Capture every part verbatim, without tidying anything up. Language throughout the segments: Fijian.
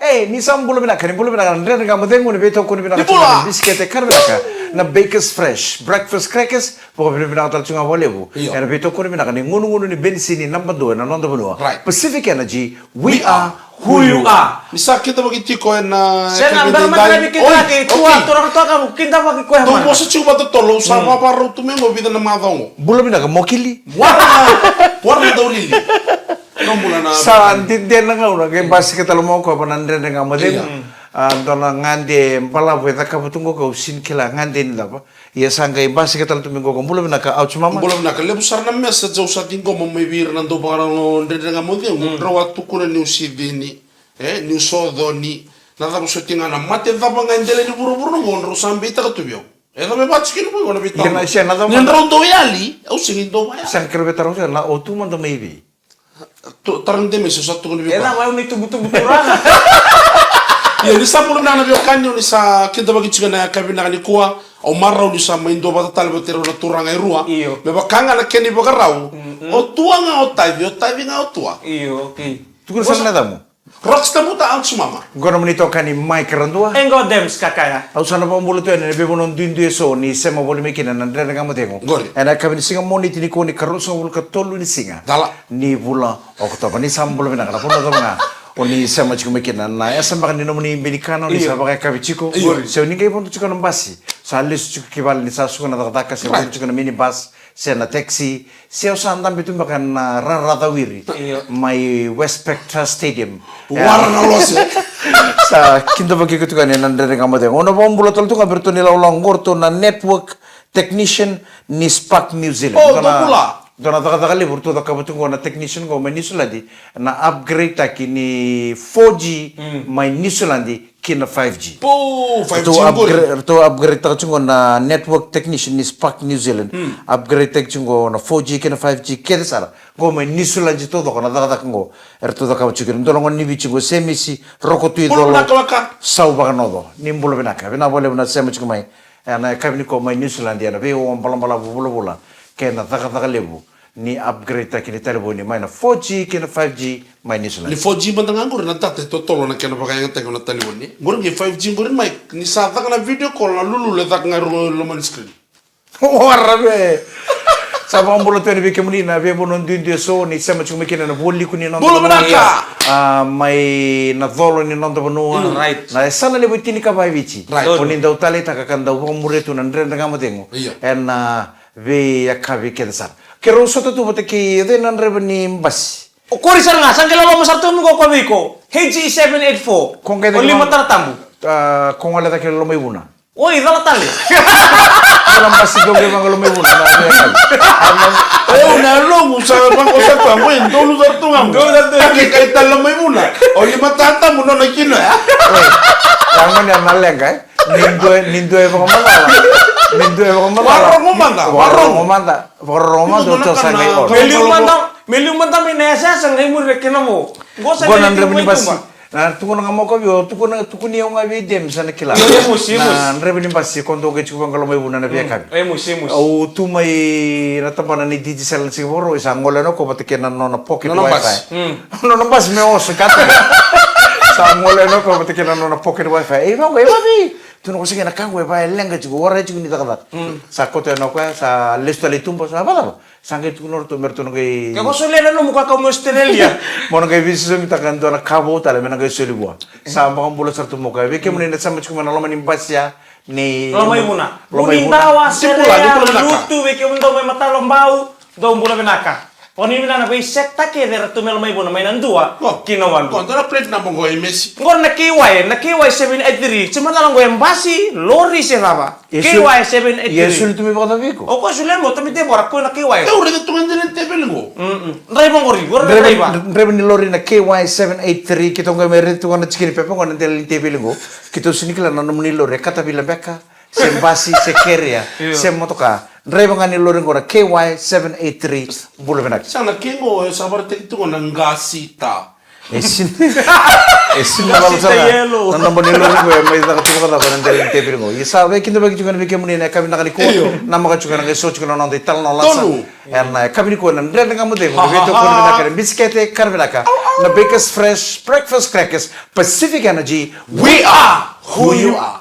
E, ni sa bula vinaka, ni bula vinaka na Dredre Ga Mo Cegu, ni veitokoni vinaka. Ni bula. Tiko na bisikete ka vinaka, na Bakers Fresh Breakfast Crackers, vakavinavinaka tale tiko ga vakalevu. Io. Ena veitokoni vinaka ni gunugunu ni benisini naba dua ena noda vanua. Right. Pacific Energy, we are who you are. Ni sa kidavaki tiko ena... Sega, bera mada ni kidavaki, oi, tua, okay. Turaga toka, kidavaki koya. Dou vosa tiko vata totolo, au sa vavarau tu mai qo vica na macawa qo. Bula vinaka, Mokili. Wara, wara na daulili. Sa dede na gauna qai basika tale mai o koya va na Dredre Ga Mo Cegu. Io. A, dua na gade balavu e cakava tu qo, kau sega ni kila gade ni cava. Ia sa qai basika tale tu mai qo, bula vinaka Auti Mama. Bula vinaka, levu sara na message au sa ciqoma mai vei ira na dau vakarau Dredre Ga Mo Cegu, drau a tukuna niu sicini, e, niu soconi. Na cava soti ga na mate cava ga e dela ni vuravura qo, drau sa beitaka tu vei au. E cava e vakatikina mai qo na veitaro? Ia na, se na cava ni drau dau yali, au sega ni dau vaya. Sa qai kere veitaro, se na o tu mada mai vei? Tu, tara ni deme se sa tukuni vei koya. E cava, au ni tubutubu turaga. Ia ni sa bula vinaka na veiwekani, ni sa kidavaki tiko na yakavi vinaka nikua. Au marau ni sa mai dua vata tale vata rau na turaga e rua. Io. Me vaka ga na kena ivakarau. Mm-mm. O tua ga o tavi, o tavi ga o tua. Io, okay. Tukuna sara na yacamu. Rockstar Buta Auti Mama. Qo na nomuni itokani Mike Radua. E qo Dems Kakaya. Au sa na vakabula tu yani ena veivanua duidui eso ni sema voli mai kina na Dredre Ga Mo Cegu. Qori. Ena yakavi ni siga Moniti nikua ni karuasagavulu ka tolu ni siga. Dala. Ni vula Okotova. Ni sa bula vinaka, na vanua cava ga o ni sema tiko mai kina, na yasa beka ni nomuni benikana, ni sa vakayakavi tiko. Io. Se o ni qai vodo tiko na basi, sa lesu tiko ki vale ni sa suka na cakacaka, se vodo tiko na minibus, se na taxi, se o sa dabe tu beka na rara cawiri. Io. Mai West Spectra Stadium. Wara na lose. Sa kidavaki iko tiko yani na Dredre Ga Mo Cegu. Au na vakabula tale tu ga vei iratou na ilawalawa qo, ratou na network technician ni Spark New Zealand. Oh, dua na, dua na cakacaka levu ratou cakava tu qo na technician qo mai Niusiladi, na upgrade taki ni four G mai Niusiladi ki na five G. Po, five G qori. Ratou upgrade, ratou upgrade taka tiko qo na network technician ni Spark New Zealand. Upgrade taka tiko qo na four G ki na five G kece sara. Qo mai Niusiladi taucoko na cakacaka qo eratou cakava tiko kina. Dua na gone ni Viti qo, Semisi Rokotui Colo. Bula vinaka. Sau Vakanoco. Ni bula vinaka. Vinaka vakalevu na sema tiko mai ena yakavi nikua mai Niusiladi, ena veiwau balabalavu vulavula kei na cakacaka levu ni upgrade taki ni talevoni mai na four G ki na five G mai Niusiladi. Ni four G mada ga qori na data e totolo na kena vakayagataki na talevoni. Qori qai five G qori mai, ni sa caka na video call na lululu e caka ga e loma ni screen. Wara vei. Sa vakabula tu yani vei kemuni na veivanua duidui eso ni sema tiko mai kina na vualiku ni noda vanua. Bula vinaka. A, mai na colo ni noda vanua. Mm, right. Na yasana levu e tinikava e Viti. Right. O ni dau taleitaka ka dau vakamuria tu na Dredre Ga Mo Cegu. Io. Ena veiyakavi kece sara. Keirau sota tu vata kei, o cei na draiva ni basi? O qori sara ga, sa qai loloma sara tu mai qo o koya vei iko. H G seven eight four. Ko qai cake o lima tara tabu. A, ko gole cake Lomaivuna. Oi, cala tale. Ko na basi dou qai vaqo Lomaivuna. Au na yaloqu sa vaqo sa tu, qo e donu sara tu ga. Donu sara tu. Ka qai kai tale Lomaivuna. O lima tara tabu nona kina ya. Oi. Ya gone ya na leqa, e. Ni dua, ni dua e vakamacala. Ni dua e vakamacala. Vakarorogo mada. Vakarorogo mada. Vakarorogo mada, o tou sa qai o. Me liu mada, me liu mada mai na yasayasa qai muri na kena vo. Qo sa qai na draiva ni basi. Na tukuna ga mai o koya vei au, tukuna, tukuni au ga vei James, sa na kila. Io, io, mosi, mosi. Na draiva ni basi, ko dou qai tiko vaqo Lomaivuna na veiyakavi. Mm, io, mosi, mosi. Au tu mai na tabana ni Digicel na siga Vakarauwai, sa gole yani o koya vata kei na nona pocket wifi. Nona basi. Mm. Nona basi me oso ka tu. Sa gole yani o koya vata kei na nona pocket wifi. E, vaqo, e, vaqo. Tu na kosa kei na ka qo e vaka e leqa tiko, warai tiko ni cakacaka. Mm. Sa koto yani o koya, sa lesu tale i tuba, sa vakacava? Sa qai tukuna o ratou me ratou na qai. Ke ko solia na nomu kakau mai Australia. Mo na qai veisosogitaka e dua na ka vou tale me na qai soli vua. Sa vakabula sara tu mai o koya. Vei kemuni na sema tiko mai na loma ni basi ya ni Lomaivuna. Lomaivuna. Ni bula, ni bula vinaka. Lutu, vei kemuni dau mai Matalobau, dou bula vinaka. O ni vinaka na vei sector kece eratou mai Lomaivuna mai na dua ki na walu. Qo dua na plate number qo e mesi. Qo na K Y, na K Y seven eight three. Se macala qo e basi, lori se cava. K Y seven eight three. Ia e soli tu mai vakacava vei iko? O koya solia mai o Tami Tevora, koya na K Y. E, au raica tu ga e dela ni teveli qo. Mm-mm. Draiva qori, qori na draiva. Draiva ni lori na K Y seven eight three, keitou qai mai raica tu ga na tikinipepa qo na dela ni teveli qo. Keitou sega ni kila na nomuni lori, e katavila beka, se basi, se keria, se motoka. Draiva ga ni lori qo na K Y seven eight three, bula vinaka. Sa na kei qo, e sa vakaraitaki tu qo na qasita. E sini. E sini na lalo sara ga. Na naba ni lori qo e mai caka tu vakacava na dela ni teviri qo. Ia sa vei kidavaki tiko na vei kemuni na yakavi vinaka nikua. Io. Namaka tiko na qai so tiko na noda italanoa lasa. Tonu. Ena yakavi nikua na Dredre Ga Mo Cegu, na veitokoni vinaka, na bisikete, kana vinaka. Na Bakers Fresh, Breakfast Crackers, Pacific Energy, we are who you are.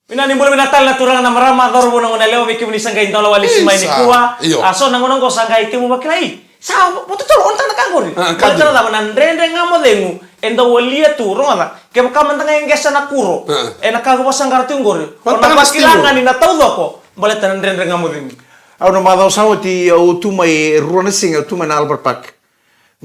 Vinaka ni bula vinaka tale na turaga na marama, cauravou, na goneyalewa, vei kemuni sa qai dola walesi mai nikua. Io. A so na gauna qo sa qai temu vakilai. Sa vakatotolo, o na tana ka qori. Baleta na cava? Na Dredre Ga Mo Cegu e dau walia tu, rogoca. Kevaka mada ga e qesa na kuro, ena ka qo vakasaqara tu qori, o na vakila ga ni na taucoko. Baleta na Dredre Ga Mo Cegu. Au na macawa sa oti au tu mai e rua na siga, au tu mai na Albert Park.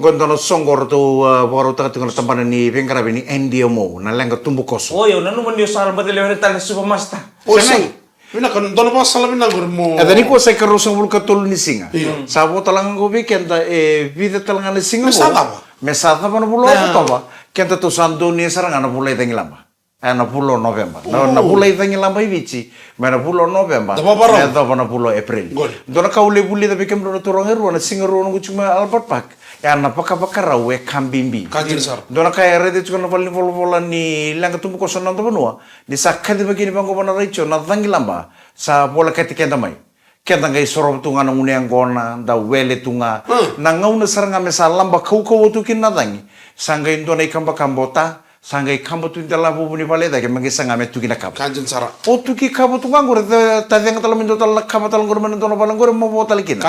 Qo dua na soqo ratou, a, vakarautaka tiko na tabana ni veiqaravi ni N D M O, na leqa tubukoso. Oi, au nanuma ni o sa ra baci lewe tale na Super Master. Oi, sega. Vinaka, dua na vakasala vinaka qori mo. E ca nikua sa ikaruasagavulu ka tolu ni siga. Io. Sa vo tale ga qo vei keda e vica tale ga na siga qo. Me sa cava? Me sa cava na vula o Okotova. Keda tou sa donuya sara ga na vula i cagilaba. E na vula o Noveba. Na, na vula i cagilaba i Viti, mai na vula o Noveba me yacova na vula o Epereli. Dua na ka au lai vulica vei kemudrau na turaga e rua na siga rua noqu tiko mai Albert Park, e na vakavakarau e ka bibi. Dua na ka e raica tiko na valenivolavola ni leqa tubukoso na noda vanua, ni sa kacivaki ni vaqo vua na retio na cagilaba, sa volekati keda mai. Keda qai sorova tu ga na gunu yaqona, da wele tu ga. Na gauna sara ga me sa laba kaukauwa tu kina na cagi, sa qai dua na ikabakaba o ta, sa qai kaba tu i dela vuvu ni vale e cake me qai saga me tuki na kava. O tuki kava tu ga qori, tacega tale mai dua tale na kava tale qori mai na dua na vale qori mo vo tale kina.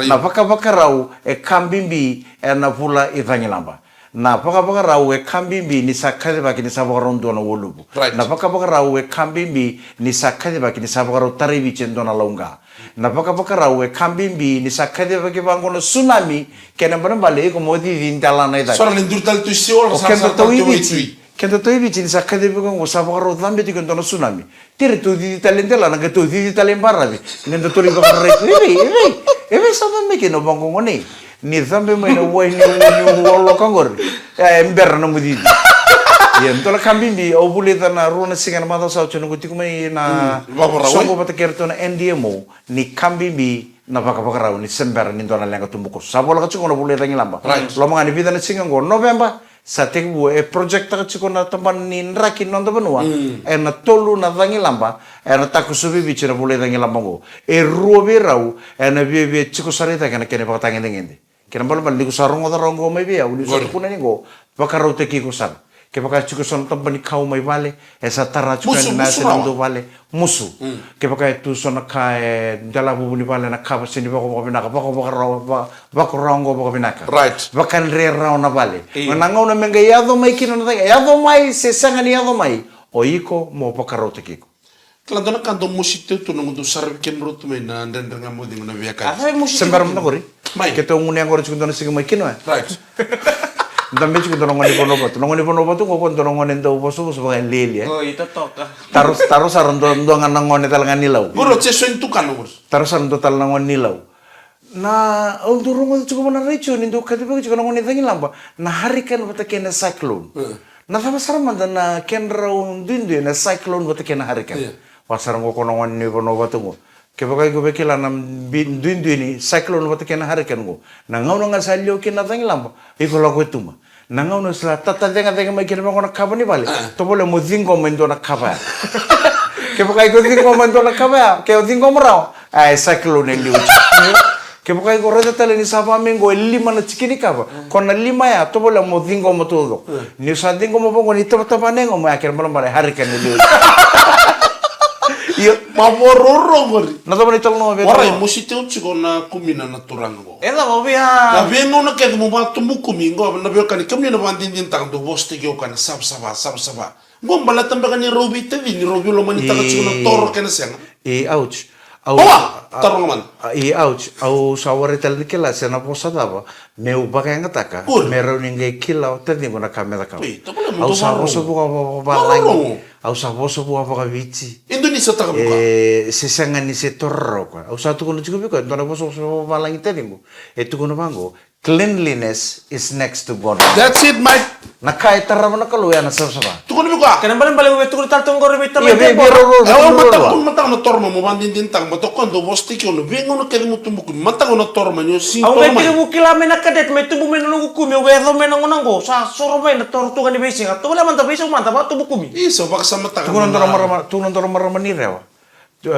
Na vakavakarau e ka bibi e na vula i cagilaba. Na vakavakarau e ka bibi ni sa kacivaki ni sa vakarau dua na ualuvu. Na vakavakarau e ka bibi ni sa kacivaki ni sa vakarau tarai Viti e dua na lauqa. Na vakavakarau e ka bibi ni sa kacivaki vaqo na sunami, kena ibalebale iko mo cici dela na i cake. Sora ni duri tale tu i Siwa, o sa kedatou i Viti. Kedatou i Viti ni sa kacivaki vaqo sa vakarau cabe tiko e dua na sunami. Tere tou cici tale dela, na qai tou cici tale i baravi. Qai datou lai vakararai tu. E vei, e vei, e vei sa cabe mai kina o vaqo gone. Ni cabe mai na wai ni, ni waloka qori. E bera na mucici. Ia, dua na ka bibi, au vulica na rua na siga na macawa sa oti noqu tiko mai na soqo vata kei ratou na N D M O, ni ka bibi na vakavakarau ni se bera ni dua na leqa tubukoso. Sa voleka tiko na vula i cagilaba. Loma ga ni vica na siga oqo, Noveba, sa tekivu e project-taka tiko na tabana ni draki ni noda vanua. E na tolu na cagilaba, e na takosovi Viti na vula i cagilaba oqo. E rua vei rau, e na viavia tiko sara i cake na kena ivakatagedegede. Kena ibalebale ni ko sa rogoca rawa oqo mai vei au, ni sa tukuna ni oqo, vakarautaki iko sara. Kevaka e tiko so na taba ni kau mai vale, e sa tara tiko yani na yasa ni dua vale, musu. Kevaka e tu so na ka e dela vuvu ni vale na kava se ni vako vakavinaka, vako vakarawa, vako rawa oqo vakavinaka. Vakadre rawa na vale. Na gauna me qai yaco mai kina na cagi, yaco mai se sega ni yaco mai, o iko mo vakarautaki iko. Kila dua na ka dau mosi teu tu na noqu dau saravi kemudrau tu mai na Dredre Ga Mo Cegu na veiyakavi. Se bera mada qori. Mai. Keitou gunu yaqona tiko dua na siga mai kina, e? Da me tiko dua na gone ni Vanuavatu. Na gone ni Vanuavatu qo, qo dua na gone dau vosavosa vaka e leli, e? Taro, taro sara dua, dua ga na gone tale ga ni Lau. Qori o Jason tukana qori. Taro sara dua tale na gone ni Lau. Na, au dau rogoca tiko vua na retio ni dau kacivaki tiko na gone ni cagilaba na hurricane vata kei na cyclone. Na cava sara mada na kedrau duidui na cyclone vata kei na hurricane? Vaka sara qo ko na gone ni Vanuavatu qo. Kevaka iko via kila na duidui ni cyclone vata kei na hurricane qo, na gauna ga sa liwa kina na cagilaba, iko lako e tuba. Na gauna sa tatacegacega mai kina vaqo na kava ni vale, tovolea mo ciqoma e dua na kava ya. Kevaka iko ciqoma e dua na kava ya, ke o ciqoma rawa, a, e cyclone e liu. Kevaka iko raica tale ni sa vaka mai qo e lima na tiki ni kava, ko na lima ya, tovolea mo ciqoma taucoko. Ni sa ciqoma vaqo ni tavatava na yagomu, a, kena ibalebale e hurricane e liu. Io. Ma vakarorogo qori. Na cava na italanoa vei? Warai, mosi teu tiko na kumi na turaga qo. E cava vei a? Na veigauna kece mo vakatubu kumi qo, na veiwekani kemuni na vakadinadinataka dou vosataki au ka na savasava, savasava. Qo baleta beka ni rau veitaci, ni rau veilomanitaka tiko na toro kei na sega. E, ouch. Au, taroga mada. E, ouch. Au sa warai tale ni kila se na vosa cava meu vakayagataka me rau ni qai kila o taciqu na ka me cakava. Au sa vosa vua vakavalagi. Au sa vosa vua vakaviti. Indonesia taka vua. E, se sega ni se tororau koya. Au sa tukuna tiko vei koya, dua na vosa, vosa vakavalagi taciqu. E tukuna vaqo, cleanliness is next to godliness. That's it, mate. Na ka e tarava na Kalou e a na savasava. Tukuna vei koya. Kena balebale, au via tukuna tale tu qori vei tamai Tebora. Io, vei, vei, rau, rau, rau, rau. Au mataka, au mataka na toro mai, mo vakadinadinataka, mataka koya dau vosoti kina, vei gauna kece mo tubu kina, mataka na toro mai, ni o si toro mai. Au qai tekivu kila mai na cadet, mai tubu mai na noqu kumi, au via yaco mai na gauna qo, sa soro mai na toro tu ga ni veisiga. Tovolea mada, veisau mada, vakatubu kumi. Isa, vakasamataka. Tukuna dua na marama, tukuna dua na marama ni Rewa. E,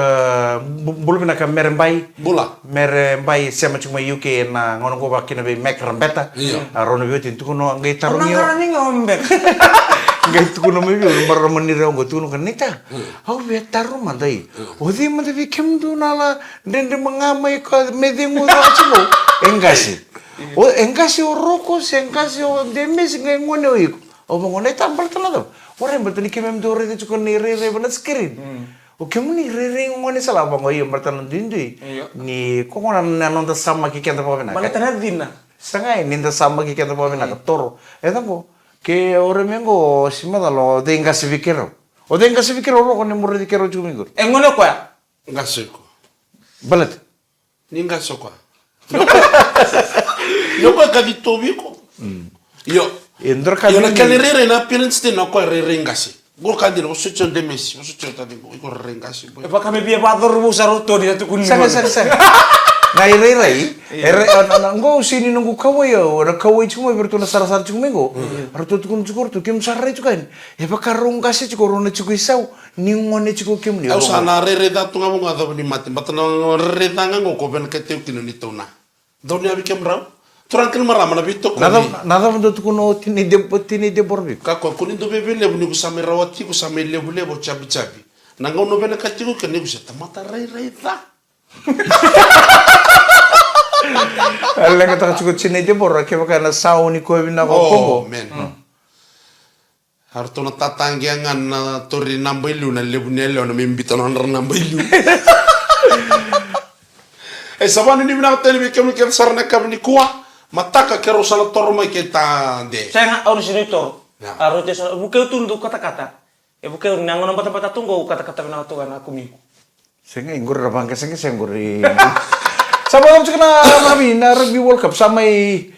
bu-, bula vinaka Mere Bai. Bula. Mere Bai, sema tiko mai U K ena gauna qo, vaka kina vei Mac Rabeta. Io. A, rau na veiwatini, tukuna, qai tarogi au. Qai tukuna mai vei au na marama ni Rewa qo, tukuna, "Naita, au via taro mada, i. O cei mada vei kemudou na la dredre ma ga mai ka me cegu caka tiko?" E qase. O, e qase o Roko, se qase o Demesi, qai gone o iko. Au vaqo, "Naita, baleta na cava?" "Warai, baleta ni keimami dau raica tiko na irairai ena screen." "O kemuni rairai gone sala?" Vaqo, "Io, baleta na duidui." Io. "Ni ko gona na noda samaki keda vakavinaka." Baleta na cina. "Sa qai ni da samaki keda vakavinaka, toro. E caqo, ke o rai mai qo, si macala, o cei qase vei keirau? O cei qase vei keirau, Roko, ni mo raici keirau tiko mai qori?" E gone o koya. Qase o iko. Baleta ni qase o koya. Io, o koya ka ni tovi iko. Mm. Io. E dua ka. Io, na ni kena rairai na appearance dina, o koya rairai qase. Qo ka dina, vosoti o Demesi, vosoti o taciqu, iko rairai qase, boy. E vaka me via vacurumi sara o Toni na tukuni. Sega, sega, sega. Na irairai, io, e rai, a, na, na, qo au sega ni noqu kauwai au, na kauwai tiko mai vei ratou na sarasara tiko mai qo. Mm. Ratou tukuna tiko, ratou, kemu sa rai tiko yani. E vaka rau qase tiko, rau na tiko i sau. Ni gone tiko kemuni. Au sa na rairai ca tu ga vaqo, yacova ni mate. Baleta na rairai ca ga qo, ko vinakati au kina ni tauna. Dau ni yavi kemudrau. Turaga kei na marama, na veitokoni. Na cava, na cava dau tukuna o tinai De-, tinai Debora vei iko? Kakua, ko ni dau veiveilevui, ni ko sa mai rawati, ko sa mai levulevu, o cabicabi. Na gauna o vinakati iko kina, ni ko se tamata rairai ca. A leqataka tiko o tinai Debora, kevaka ena sauni koya vinaka o koya qo. Oh, man. Mm. A ratou na tataqia ga na tori naba i liu, na levu ni yalewa na mai biuta na nodra naba i liu. E sa vakanuinui vinaka tale vei kemuni kece sara na yakavi nikua. Mataka keirau sa na toro mai kei Tade. Sega, au na sega ni toro. Ia. A rau te sa, vukei au tu dou katakata. E vukei au na gauna batabata tu qo, au katakata vinaka tu ga na kumiqu. Sega, i qori ra vaqaseqase qori. Sa vakacava tiko na, na, na Rugby World Cup, sa mai,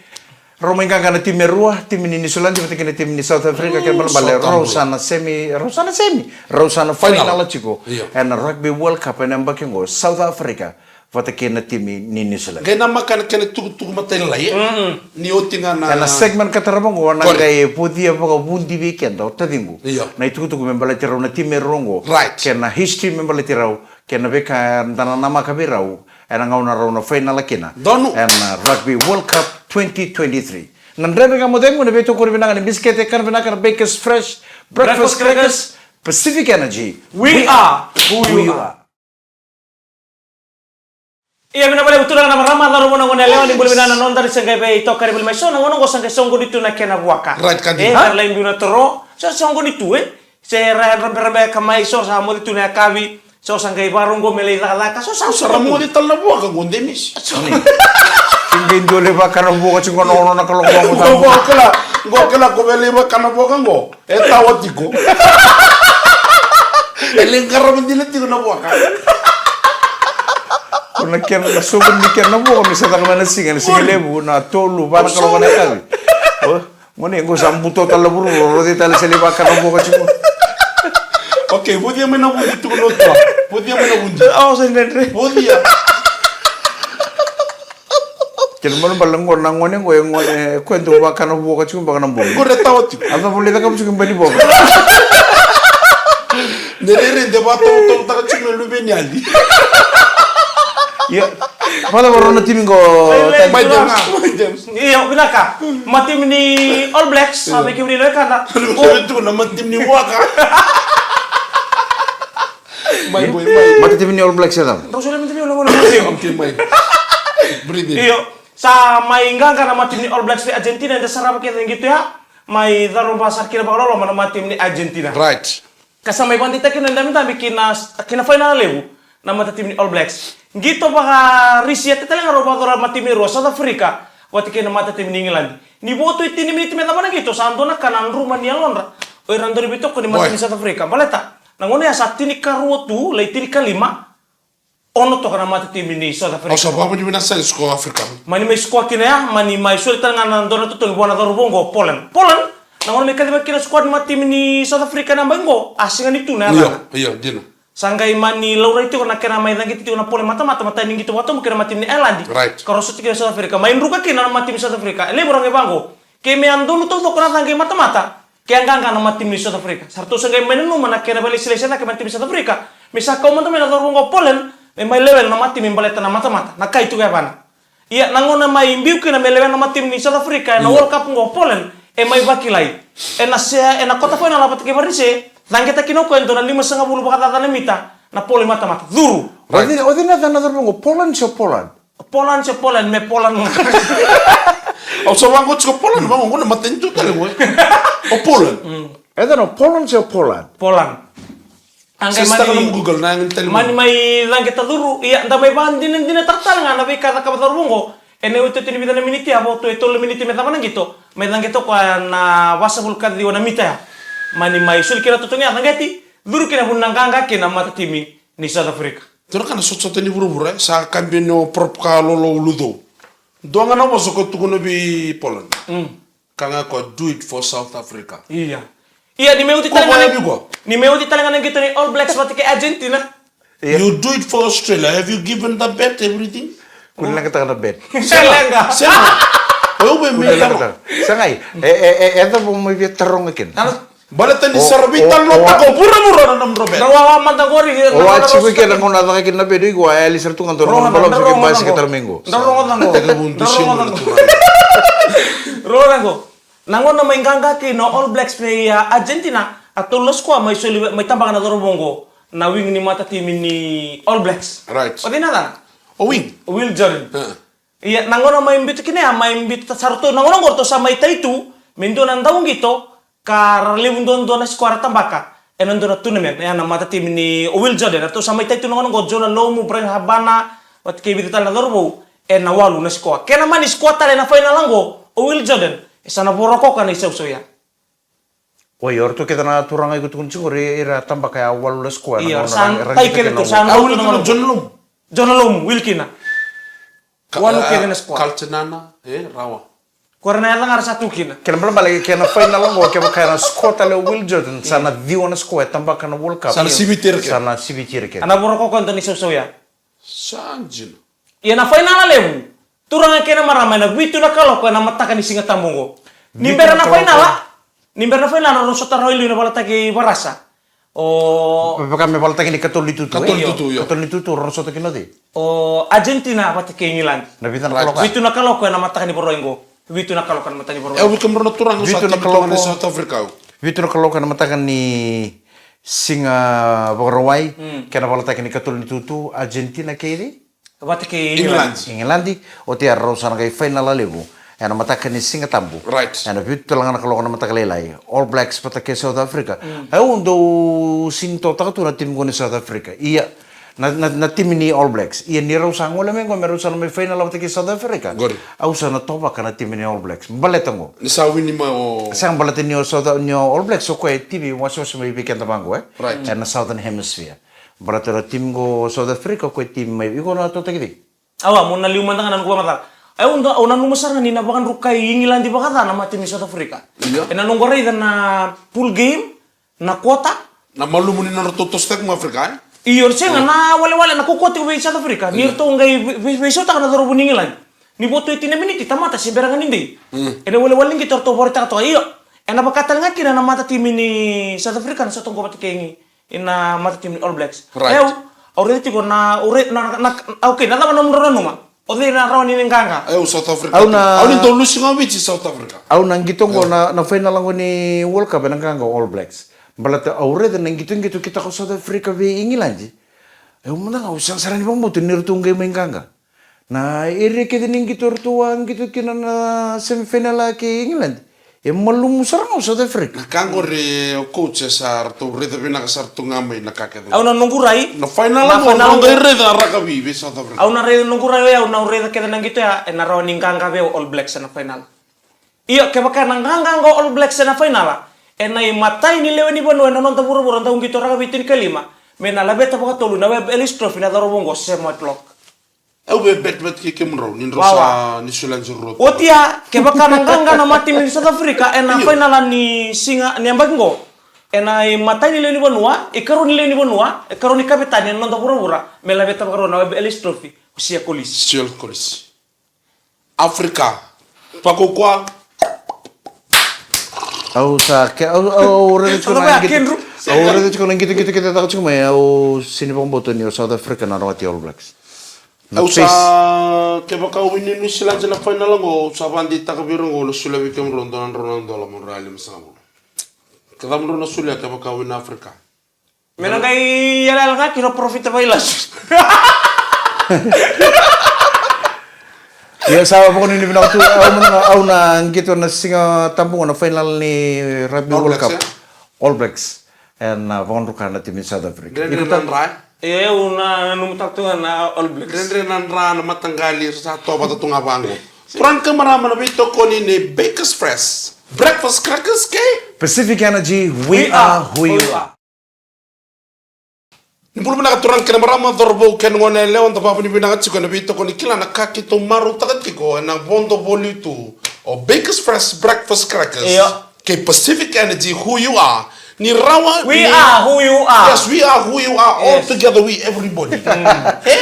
rau mai qaqa na timi e rua, timi ni New Zealand vata kei na timi ni South Africa, kena balebale, rau sa na semi, rau sa na semi, rau sa na final tiko. Io. Ena Rugby World Cup ena yabaki qo, South Africa vata kei na timi ni New Zealand. Qai namaka na kena tukutuku matailalai, e? Mm-mm. Ni oti ga na, ena segment ka tarava qo, na qai vocia vakavudi vei keda o taciqu. Io. Na itukutuku me baleti rau na timi e rua qo. Right. Kei na history me baleti rau. Kei na veika eda na namaka vei rau ena gauna rau na fainala kina. Donu. Ena Rugby World Cup twenty twenty-three. Na Dredre Ga Mo Cegu, na veitokoni vinaka ni bisikete, kana vinaka na Bakers Fresh Breakfast Crackers, Pacific Energy. We are who you are. Ia, vinaka vakalevu turaga na marama, cauravou na goneyalewa, ni bula vinaka na noda, ni se qai veitokani voli mai. So na gauna qo sa qai soqoni tu na kena vuaka. Right, ka dina. E, era lai biu na toro, so soqoni tu, e. Se ra, ra, ra, ra, ka mai, so sa moce tu na yakavi, so sa qai varau qo me lai cakacaka, so sa, so ra moce tale na vuaka qo, Demesi. So ni. Ke qai dua lai vakana vuaka tiko na ono na kaloko qo. Qo kila, qo kila ko via lai vakana vuaka qo. E tawa tiko. E lai qarava dina tiko na vuaka. Ko na kena, na soqoni ni kena vuaka me sa caka mai na siga, na siga levu, na tolu, va na kaloko na yakavi. O, gone qo sa buto tale na vuruvuru, rauti tale se lai vakana vuaka tiko. Okay, vocia mai na vudi tiko na tua. Vocia mai na vudi. Au sa dredre. Vocia. Kena ibalebale qo na gone qo, e gone, e koya dau vakana vuaka tiko beka na bogi. Qori e tawa tiko. A cava lai cakava tiko e bani vuaka. De rairai de vakatautau taka tiko na luve ni yali. Ia. Vakacava rau na timi qo? Mai James, mai James. Io, vinaka. Matimi ni All Blacks, sa vei kemuni na wekada. Sa vei tu na matimi ni vuaka. Mai, mai, mai. Matatimi ni All Blacks e cava? Rau solia matimi ni All Blacks. Okay, mai. Breathe in. Io. Sa mai qaqa na matimi ni All Blacks vei Argentina, eda sarava kece qito ya. Mai caroba sara kina vakaloloma na matimi ni Argentina. Right. Ka sa mai vakadeitaki na dabedabe ki na, ki na fainala levu na matatimi ni All Blacks. Qito vakarisi ete tale ga rau vakayacora matimi e rua, South Africa vata kei na matatimi ni Igiladi. Ni vo tu e tini miniti me cava na qito, sa dua na ka na druma ni yalodra o ira na dauniveitokoni ni matimi ni South Africa. Baleta na gauna ya sa tinikarua tu, lai tinikalima, ono toka na matatimi ni South Africa. Au sa vakavinavinaka sara ni score Africa. Mani mai score kina ya, mani mai soli tale ga na dua na totogi vua na cauravou qo, Poland. Poland, Na gauna me kacivaki kina na squad ni matatimi ni South Africa na yabaki qo, a sega ni tu na yacana. Io, io, dina. Sa qai mani laurai tiko na kena mai caqeti tiko na polo e matamata, matai ni qito vakatobu kei na matatimi ni Ireland. Right. Ka rau sota kina South Africa. Mai druka kina na matatimi ni South Africa. E levu ra qai vaqo. Ke me a donu taucoko na caqe e matamata, ke a qaqa na matatimi ni South Africa. Sa ratou sa qai mai nanuma na kena vakailesilesi e caka e matatimi ni South Africa. Me sa kau mada mai na cauravou qo o Poland, me mai lewena na matatimi baleta na matamata. Na kai tu ga e vana. Ia, na gauna mai biu kina me lewena na matatimi ni South Africa ena World Cup qo o Poland, e mai vakilai. Ena se, ena quarter final vata kei Varanise, caqeta kina o koya e dua na limasagavulu vakacaca na mita, na polo e matamata. Curu. Right. O cei, o cei na yacana na cauravou qo, Poland se o Poland? Poland se o Poland, me Poland ga. Au sa vaqo tiko Poland, vaqo, qo na matanitu tale qo. O Poland. Mm. E yacana o Poland se o Poland? Poland. A qai sa mani, sitaka na Google, na yaga ni tale mani mai caqeta curu, ia da mai vakadinadinataka tale ga na veika e cakava cauravou qo. Ena iotioti ni vica na miniti, a vo tu e tolu na miniti me cava na qito. Mai caqeta o koya na vasagavulu ka ciwa na mita ya. Mani mai soli kina na totogi ya, caqeti, curu kina vuni na qaqa kina na matatimi ni South Africa. Tou na kana sotasota ni vuravura, e? Sa ka bini o prop ka lolo ulucou. Dua ga na vosa ko tukuna vei Poland. Mm. Ka ga ko, "Do it for South Africa." Ia. Ia, ni me oti tale ga na, ni me oti tale ga na qito ni All Blacks vata kei Argentina. Ia. "You do it for Australia. Have you given the bet everything?" Kua ni leqataka na bet. Sega. Sega. O yau vei me taro. Sega. E, e, e, e cava mo mai via taroga kina? Baleta ni sa ra veitalanoataka o vuravura na nomudrau bet. Na wawa mada qori. O a tiko kina na gauna a caka kina na bet, iko a yali sara tu ga dua na gauna balavu sa kei basika tale mai qo. Rogoca qo. Rogoca qo. Na gauna mai qaqa kina na All Blacks vei, a, Argentina, a tolu na sikoa mai soli, mai tabaka na cauravou qo, na wing ni matatimi ni All Blacks. Right. O cei na yacana? O Wing. O Will Jordan. Ia, na gauna mai biuta kina ya, mai biuta sara tu, na gauna qo ratou sa mai tai tu me dua na dauqito, ka ra levu duadua na sikoa ra tabaka ena dua na tournament, ya na matatimi ni o Will Jordan. Ratou sa mai tai tu na gauna qo, Jonah Lomu, Bryan Habana, vata kei vica tale na cauravou, ena walu na sikoa. Kena mani sikoa tale ena fainala qo o Will Jordan, e sa na vorokoka na isausau ya. Oi, o ratou kece na turaga iko tukuna tiko qori, ira tabaka ya walu na sikoa. Io, sa na tai kece tu, sa na Will kina, Jonah Lomu. Jonah Lomu, Will kina. Walu kece na sikoa. Kaltenana, e, rawa. Ko ra na yaca ga ra sa tu kina. Kena balebale, kena fainala qo, kevaka ena sikoa tale o Will Jordan, sa na ciwa na sikoa e tabaka na World Cup. Sa na siviti ira kece. Sa na siviti ira kece. A na vorokoka e dua na isausau ya. Sa dina. Ia na fainala levu, turaga kei na marama, ena vitu na kaloko ena mataka ni Siga Tabu qo. Ni bera na fainala, ni bera na fainala, rau sota rawa i liu na valataki Varasa. O vaka me valataki ni katolu ni tutu. Katolu ni tutu, io. Katolu ni tutu, rau sota kina o cei? O Argentina vata kei England. Na vica na kaloko? Vitu na kaloko ena mataka ni Vakarauwai qo. Vitu na kaloko ena mataka ni Vakarauwai. E, o vei kemudrau na turaga, vitu na kaloko. South Africa. Vitu na kaloko ena mataka ni Siga Vakarauwai, mm, kena valataki ni katolu ni tutu, Argentina kei cei? Vata kei England. England. England, oti ya rau sa na qai fainala levu ena mataka ni Siga Tabu. Right. Ena vitu tale ga na kaloko na mataka lailai, All Blacks vata kei South Africa. Mm. Au dau sini totaka tu na timi qo ni South Africa. Ia, na, na, na timi ni All Blacks. Ia ni rau sa gole mai qo me rau sa na mai fainala vata kei South Africa. Qori. Au sa na tovaka na timi ni All Blacks. Baleta qo. Ni sa wini mai o. Sa baleta ni o South, ni o All Blacks o koya e timi wasewase mai vei keda vaqo, e? Right. Ena Southern Hemisphere. Baleta na timi qo South Africa, o koya e timi mai, iko na totaki cei? Awa, mo na liu mada ga na noqu vakamacala. Au dau, au nanuma sara ga ni na vakadrukai England vakaca na matatimi South Africa. Io. Ena noqu raica na pool game, na quarter. Na malumu ni nodratou tosotaki mai Africa, e? Io, sega, mm, na walewale, na kaukaua tiko vei South Africa. Ni, mm, ratou qai vei, vei, veisautaka na cauravou ni England. Ni vo tu e tini na miniti, tamata se bera ga ni dei. Mm. Ena walewale ni qito ratou vakaraitaka toka, io. Ena vaka tale ga kina na matatimi ni South Africa na sota qo vata kei Ina matatimi ni All Blacks. Right. Au, au raica tiko na, au raica, na, na, na, okay, na cava nomudrau nanuma? O cei na rawa ni qaqa? Au South Africa. Au na, au ni dau lusi ga Viti South Africa. Au na qito qo, au na, na final qo ni World Cup ena qaqa o All Blacks. Baleta au raica na qitoqito kitaka o South Africa vei England. Au mada ga au sega sara ni vakabauta ni ratou qai mai qaqa. Na area kece ni qito ratou a qito kina na semifinal kei England. E malumu sara ga o South Africa. Na ka qori o coach e sa ratou raica vinaka sara tu ga mai na ka kece. Au na noqu rai. Na final qo, na final qo, raica rakavi vei South Africa. Au na raica noqu rai, au na raica kece na qito ya, ena rawa ni qaqa vei au All Blacks ena final. Io, kevaka na qaqa qo All Blacks ena final, ena imatai ni lewe ni vanua ena noda vuravura dau qito rakavi tinikalima, me na laveta vakatolu na Webb Ellis Trophy na cauravou qo Sam Whitelock. Au via bet vata kei kemudrau ni drau sa ni sula ni rua. Oti ya, kevaka na qaqa na mata mai South Africa ena fainala ni siga ni yabaki qo, ena imatai ni lewe ni vanua, ikarua ni lewe ni vanua, ikarua ni kavetani ena noda vuravura me laveta vakarua na Webb Ellis Trophy, o Siya Kolisi. Siya Kolisi. Africa. Vakaukauwa. Au sa ke au au raica tiko na qito, au raica tiko na qito qito qito e caka tiko mai, au sini vakabauta ni o South Africa na rawati All Blacks. Au sa kevaka wini New Zealand na final qo, au sa vakadeitaka vei ira qo na solia vei kemudrau dua na drau na dola mo drau yali masagavulu. Ke cava drau na solia kevaka wini Africa? Me na qai yalayala ga kina o Parofita Vailasu. Ia sa vakanuinui vinaka tu, au mada ga au na qito na Siga Tabu qo na final ni Rugby World Cup. All Blacks. Ena vakadruka na timi ni South Africa. Dredre na dra. E, au na nanumutaka tu ga na All Blacks. Dredre na dra na mataqali sa tovata tu ga vaqo. Turaga kei marama na veitokoni ni Bakers Fresh Breakfast Crackers kei Pacific Energy, we are who you are. Ni bula vinaka turaga kei na marama, cauravou kei na goneyalewa, da vakavinavinaka tiko ena veitokoni, kila na ka keitou marautaka tiko ena vodo voli tu o Bakers Fresh Breakfast Crackers. Io. Kei Pacific Energy, who you are. Ni rawa, we are who you are. Yes, we are who you are. All together, we everybody. E?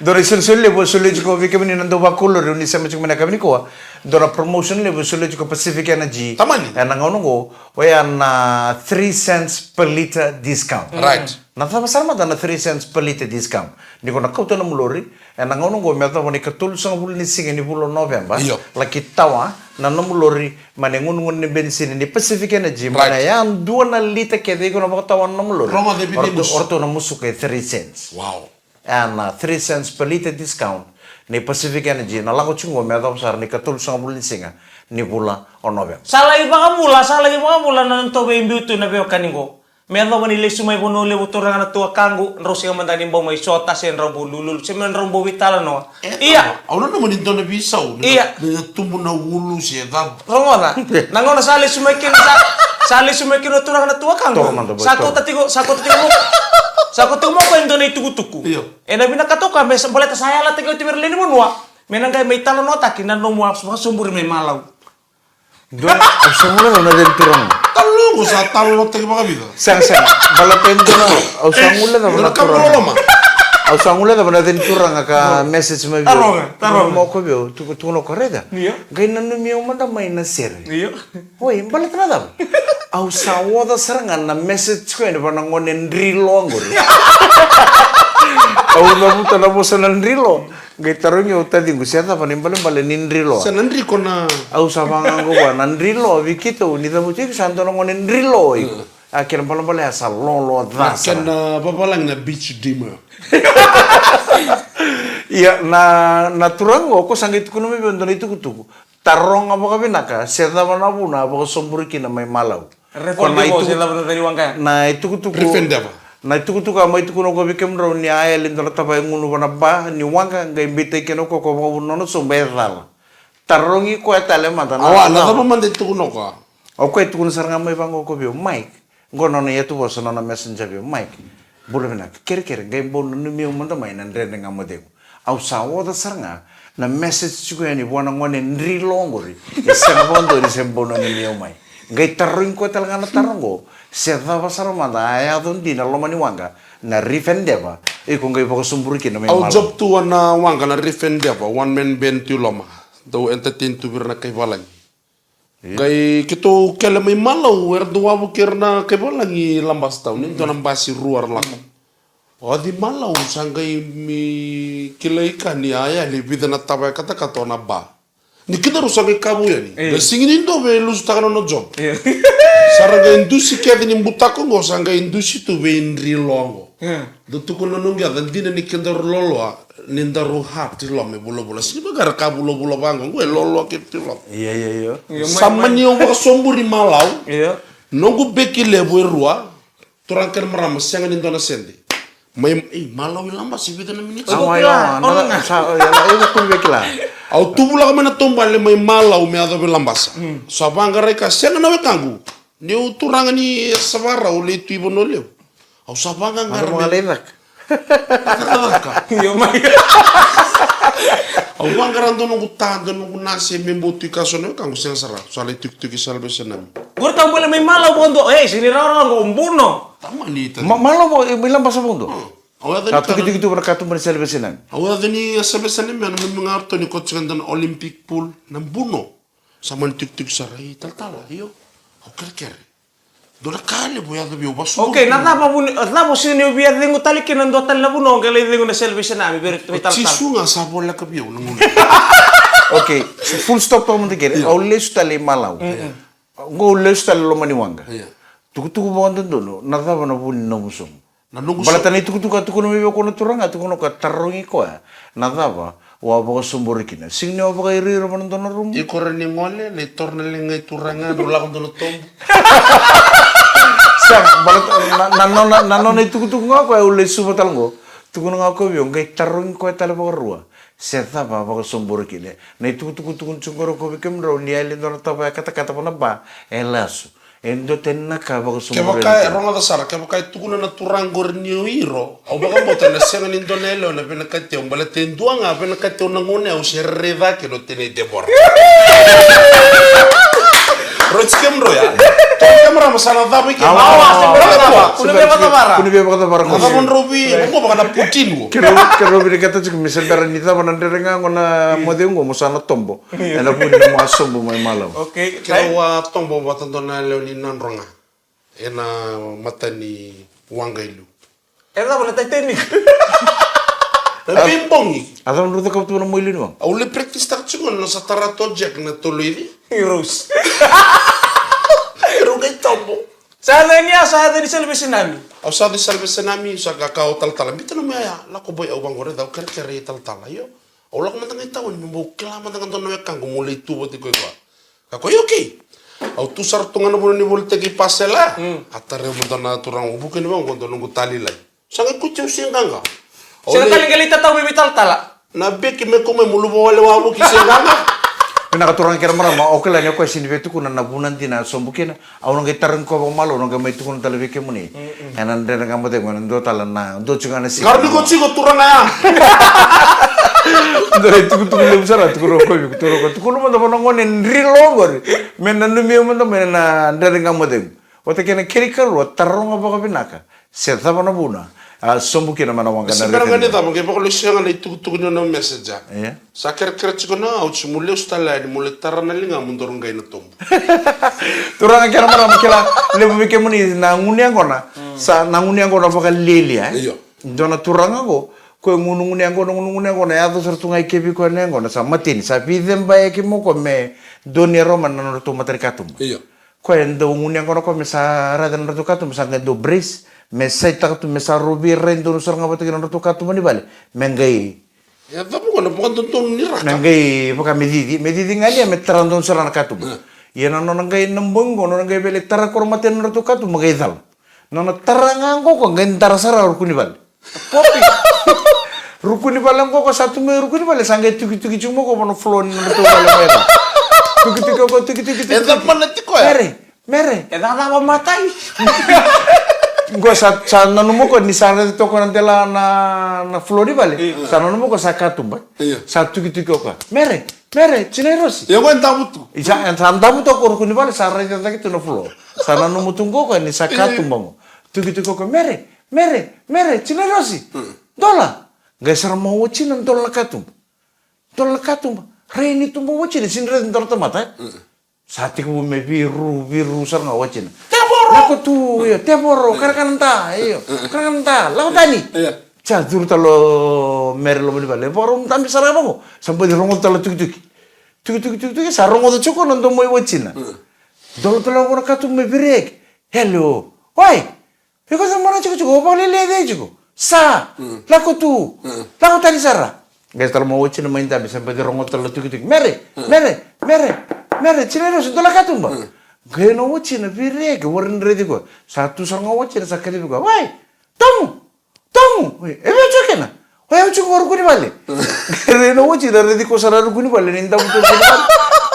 Dua na isolisoli levu e solia tiko vei kemuni na dau vakulori ni sema tiko mai na yakavi nikua. Dua na promotion levu e solia tiko Pacific Energy. Tamani. Ena gauna qo, oya na three cents per litre discount. Right. Na cava sara mada na three cents per litre discount? Ni ko na kauta na nomu lori ena gauna qo me yacova na ikatolusagavulu ni siga ni vula o Noveba. Io. Laki tawa na nomu lori mai na igunugunu ni benisini ni Pacific Energy, right, mai na yadua na lita kece iko na vakatawa na nomu lori. Rogoca e vica i musu. O ratou na musuka e three cents. Wow. Ena three cents per litre discount ni Pacific Energy na lako tiko qo me yacova sara na ikatolusagavulu ni siga ni vula o Noveba. Sa laki vakavula, sa laki vakavula na nodatou veibiu tu na veiwekani qo. Me yacova ni lesu mai Vanua Levu, turaga na tuakaqu, drau sega mada ni bau mai sota se drau bau lululu se me drau bau veitalanoa. E, ia. Au nanuma ni dua na veisau. Ia. Ni na tubu na ulu se cava. Rogoca. Na gauna sa lesu mai kina, sa, sa lesu mai kina o turaga na tuakaqu. Sa kauta tiko, sa kauta tiko mai, sa kauta tiko mai o koya e dua na itukutuku. Io. Ena vinakata o koya me sa baleta sa yalataki oti vei ira lewe ni vanua me na qai mai talanoataki na nomu a vakasoburi mai Malau. Dua, au sa guilecava na cava ni turaga. Talanoa qo sa talanoataki vakavica? Sega, sega. Baleta e dua na, au sa guilecava na turaga. Au sa guilecava na cava ni turaga ka message mai vei au. Taroga, taroga. Mo ko vei au, tuku, tukuna o koya, raica. Io. Qai nanumi au mada mai na sere. Io. Oi, baleta na cava? Au sa oca sara ga na message ko yani vua na gone driloa qori. Au cavuta na vosa na driloa. Qai tarogi au, taciqu, se cava na ibalebale ni driloa? Sa na dri ko na. Au sa vaqo vua na driloa vei keitou ni cavuti iko sa dua na gone driloa iko. Mm. A kena ibalebale ya sa loloa ca sara. Na kena vavalagi na beach dreamer. Ia na, na turaga qo, ko sa qai tukuna mai vei au dua na itukutuku. Taroga vakavinaka se cava na vuna a vakasoburi kina mai Malau. Ko na ituku-, se cava na cava ni waqa ya? Na itukutuku. Rifendeva. Na itukutuku a mai tukuna ko vei kemudrau ni a yali dua na tavaya gunu vua na ba ni waqa, qai beitaki kina o koya ko vakavuna nona soba e cala. Tarogi koya tale mada na. Awa, na cava mada e tukuna o koya? O koya e tukuna sara ga mai vaqo ko vei au, Mike. Qo nona iyatuvosa, nona messenger vei au, Mike. Bula vinaka. Kerekere, qai bau nanumi au mada mai na Dredre Ga Mo Cegu. Au sa oca sara ga na message tiko yani vua na gone driloa qori. E sega vakadua ni se bau nanumi au mai. Qai tarogi koya tale ga na taro qo, se cava sara mada a yaco dina loma ni waqa na Rifendeva, iko qai vakasoburi kina mai Malau. Au job tu na waqa na Rifendeva, one man band tu i loma. Dau entertain tu vei ira na kai valagi. Io. Qai keitou kele mai Malau, era dau wavoki ira na kai valagi Labasa Town, e dua na basi rua ra lako. Oci Malau sa qai mai kilai ka ni a yali vica na tavaya katakata o na ba. Ni kedaru sa qai kavu yani. E. Qai sigi ni dua vei lusutaka nona job. E. Sa ra qai dusi kece ni butako qo, sa qai dusi tu vei driloa qo. E. Dau tukuna na noqu yaca, dina ni kedaru loloa, ni daru hard i loma e vulavula. Sega ni vaka era ka vulavula vaqo, qo e loloa kece tu i loma. Ia, ia, ia. Ia, sa mani au vakasoburi Malau. Ia. Noqu beki levu e rua. Turaga kei na marama, sega ni dua na sede. Mai, ei, Malau i Labasa, e vica na miniti. Awa, awa, awa, sa, ia, ia, iko kua ni via kila. Au tuvulaka mai na taubale mai Malau me yacova i Labasa. Mm. Sa vaqarai ka, sega na wekaqu. Niu turaga ni Yasayasa Vakarau, lai tu i Vanua Levu. Au sa vaqaqara me lai caka. Caka, caka. Io, mai. Au vaqara dua noqu ta, dua noqu nase me bau tu i ka so na wekaqu, sega sara. Sa lai tukituki Salvation Army. Qori ka bole mai Malau vakadua. Ei, sega ni rawarawa qo, Buno. Tama ni ta. Ma, Malau vo, mai Labasa vakadua. Hmm. Au yaco ni ka na tukituki tu vana katuba ni Salvation Army. Au yaco ni Salvation Army, na memi ga ratou ni ko tiko na Olympic pool na Buno. Sa mani tukituki sara, i talatala, io. Au kerekere. Dua na ka levu e yaco vei au, vasu. Okay, na cava vuni, cava o sega ni o via cegu tale kina dua tale na vanua o qai lai cegu na Salvation Army vei iratou i talatala? Jisu ga sa voleka vei au na gauna. Okay, full stop toka mada kere. Io. Au lesu tale i Malau. Mm-mm. Qo au lesu tale loma ni waqa. Io. Tukutuku vakadodonu, na cava na vu ni nomu sobu? Na noqu sobu. Baleta na itukutuku a tukuna mai vei koya na turaga, a tukuna o koya, tarogi koya na cava o a vakasobori kina. Sega ni o vakairiiri vana dua na rumu. Iko rawa ni gole, lai taura na liga i turaga, drau lako dua na tobu. Sa, baleta na, na nona, na nona itukutuku ga o koya, au lai suva tale qo. Tukuna ga o koya vei au, qai tarogi koya tale vakarua se cava a vakasobori kina. Na itukutuku tukuna tiko qori o koya vei kemudrau, ni yali e dua na tavaya katakata vana ba, e lasu. E dua tani na ka vakasobori. Kevaka e, rogoca sara, kevaka e tukuna na turaga qori ni o iro, au vakabauta na sega ni dua na yalewa na vinakati au, baleta e dua ga vinakati au na gauna au se raica kina o tinai Debora. Roti kemudrau ya. Toka kemudrau ma sa na cava i ke. Awa, awa, awa, awa. Kua ni via vakacavara. Kua ni via vakacavara. Na cava drau vei, na cava na putinu. Keirau, keirau vinakata tiko me se bera ni cava na dredre ga qo na moce qo mo sa na tobo. Io. Ena vu ni nomu a sobu mai Malau. Okay. Keirau a tobo vata dua na lewe ni Nadroga ena mata ni waqa i liu. E cava na Titanic? Na veibogi. A cava drau cakava tu na mua i liu ni waqa? Au lai practice taka tiko na sa tara to Jack na toloici. Heroes. Heroes qai tobo. Sa na ni a sa ni Salvation Army. Au sa ni Salvation Army, sa ka ka o talatala. Bita na mua ya, lako boy au vaqore, au kerekere i talatala, io. Au lako mada ga i tauni, me bau kila mada ga dua na wekaqu, meu lai tu vata kei koya. Ka koya, okay. Au tu sara tu ga na vanua ni volitaki pasela. Mm. A tarai au mada na turaga, au vuki ni vaqo, dua noqu tali lai. Sa qai kuti au se qaqa. Sega tale qai lai tatau mai vei talatala. Na beki me kau mai, meu luva wale wavoki se qaqa. Vinaka turaga kei na marama, o kila ni o koya sega ni via tukuna na vuna dina a sobu kina. Au na qai tarogi koya vakamalua, au na qai mai tukuna tale vei kemuni. Mm-mm. Ena Dredre Ga Mo Cegu, ena dua tale na, dua tiko ga na siga. Qarauni koya tiko turaga ya. Dua na itukutuku levu sara, tukuna o koya vei, tukuna o koya, tukuna mada vua na gone dri lo qori. Me nanumi au mada mai na Dredre Ga Mo Cegu. Vata kei na kena ikarua, taroga vakavinaka se cava na vuna a sobu kina mai na waqa na Rivers. Se bera ga ni cava, qai vakalesui ga na itukutuku ni nona message. Ia. Sa kerekere tiko na auti, mo lesu tale yani, mo lai tara na ligamu, daru qai na tobu. Turaga kei na marama, kila levu vei kemuni na gunu yaqona. Mm. Sa na gunu yaqona vakalialia, e? Io. Dua na turaga qo, koya e gunu, gunu yaqona, gunu, gunu yaqona, yaco sara tu ga i ke vei koya na yaqona, sa mateni, sa veicebayaki mai o koya me donuya rawa mai na nodratou matanikatuba. Io. Koya e dau gunu yaqona o koya me sa raica na nodratou katuba, sa qai dau brace, me saitaka tu, me sa rau veirai donu sara ga vata kei na nodratou katuba ni vale, me qai E cava qo na vakadodonu ni raka? Me qai vaka me cici, me cici ga lia me tara donu sara na katuba. E. Ia na nona qai na bogi qo, nona qai via lai tara koro mate na nodratou katuba, qai cala. Nona tara ga qo, qo qai dara sara ruku ni vale. Popi. Ruku ni vale qo, qo sa tu mai ruku ni vale, sa qai tukituki tiko mai qo vua na floor ni nodratou vale mai ca. Tukituki qo, tukituki, tukituki. E cava mana tiko ya? Mere. Mere. E cava matai. Qo sa, sa nanuma o koya ni sa raica toka na dela na, na floor ni vale. Io. Sa nanuma o koya sa katuba. Io. Sa tukituki o koya. Mere, mere, tinai Rosi. Ia qo e davu tu. Isa, e sa davu toka o ruku ni vale, sa raica cake tu na floor. Sa nanuma tu qo o koya ni sa katuba qo. Tukituki o koya, mere, mere, mere, tinai Rosi. Io. Dola. Qai sara mai o watina dola na katuba. Dola na katuba. Rai ni tuba o watina, sini raica dola tamata, e? Io. Sa tekivu me viru, viru sara ga o watina. Tevoro! Lako tu, io, tevoro, karakara da, io, karakara da, lako tani. Io. Sa curu tale o Mere loma ni vale, vakarau dabe sara ga vaqo. Sa baci rogoca tale o tukituki. Tukituki, tukituki, sa rogoca tiko na domo i watina. Io. Dola tale vaqo na katuba me viria. Hello. Oi! Iko sa mona tiko tiko, o vakalelei cei tiko? Sa, lako tu, lako tani sara. Qai tala mai o watina mai dabe, sa baci rogoca tale na tukituki. Mere, mere, mere, mere, tinai Rosi, dola katuba. Qai na watina, viri eke, warai ni raici koya. Sa tu sara ga o watina, sa kacivi koya. Wai, domu, domu, e vei tiko kina? Oya au tiko ruku ni vale. Rai na watina, raici koya sara ruku ni vale, ni damu tu ruku ni vale.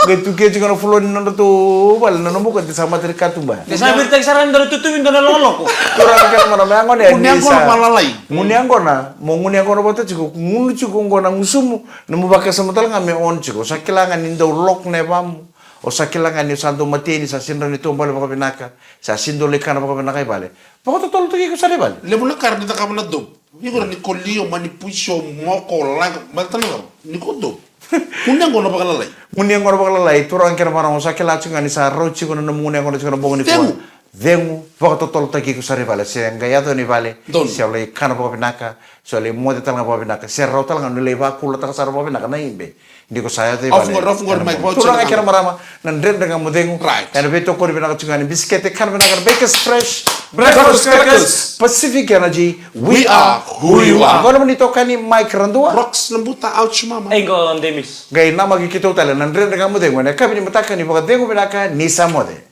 Qai tukia tiko na floor ni nodratou vale na nomu ka, de sa mata ni katuba. De sa viritaki sara ni dua na tutuvi, dua na lokoloko. Turaga kei na marama, yaqona ya. Gunu yaqona vakalalai. Gunu yaqona, mo gunu yaqona vata tiko, gunu tiko qo na gusumu, nomu vakasama tale ga me on tiko. O sa kila ga ni dau lock na yavamu. O sa kila ga ni o sa dau mateni, sa sega ni dau taubale vakavinaka. Sa sega ni dau lai kana vakavinaka i vale. Vakatotolotaki iko sara i vale. Levu na ka ni cakava na dou. Iko na ni ko lio, ma ni pusi, o moko, o laga, ma tale ga ni ko dou. Gunu yaqona vakalalai. Gunu yaqona vakalalai, turaga kei na marama, o sa kila tiko ga ni sa rau tiko na nomu gunu yaqona tiko na bogi nikua. Cegu. Cegu, vakatotolotaki iko sara i vale. Se qai yaco yani i vale. Donu. Se o lai kana vakavinaka, se o lai moce tale ga vakavinaka, se rau tale ga ni lai vakulataka sara vakavinaka na ibe. Ni ko sa yaco i vale. Off qori, off qori, Mike, vauci. Turaga kei na marama, na Dredre Ga Mo Cegu. Right. Ena veitokoni vinaka tiko ga ni bisikete, kana vinaka na Bakers Fresh. Breakfast crackers. Pacific Energy, we are who you are. Qo na nomuni itokani Mike Radua. Rocks Nabuta, ouch mama. Ei, qo Demis. Qai namaki keitou tale na Dredre Ga Mo Cegu ena yakavi ni mataka ni vakacegu vinaka ni sa moce.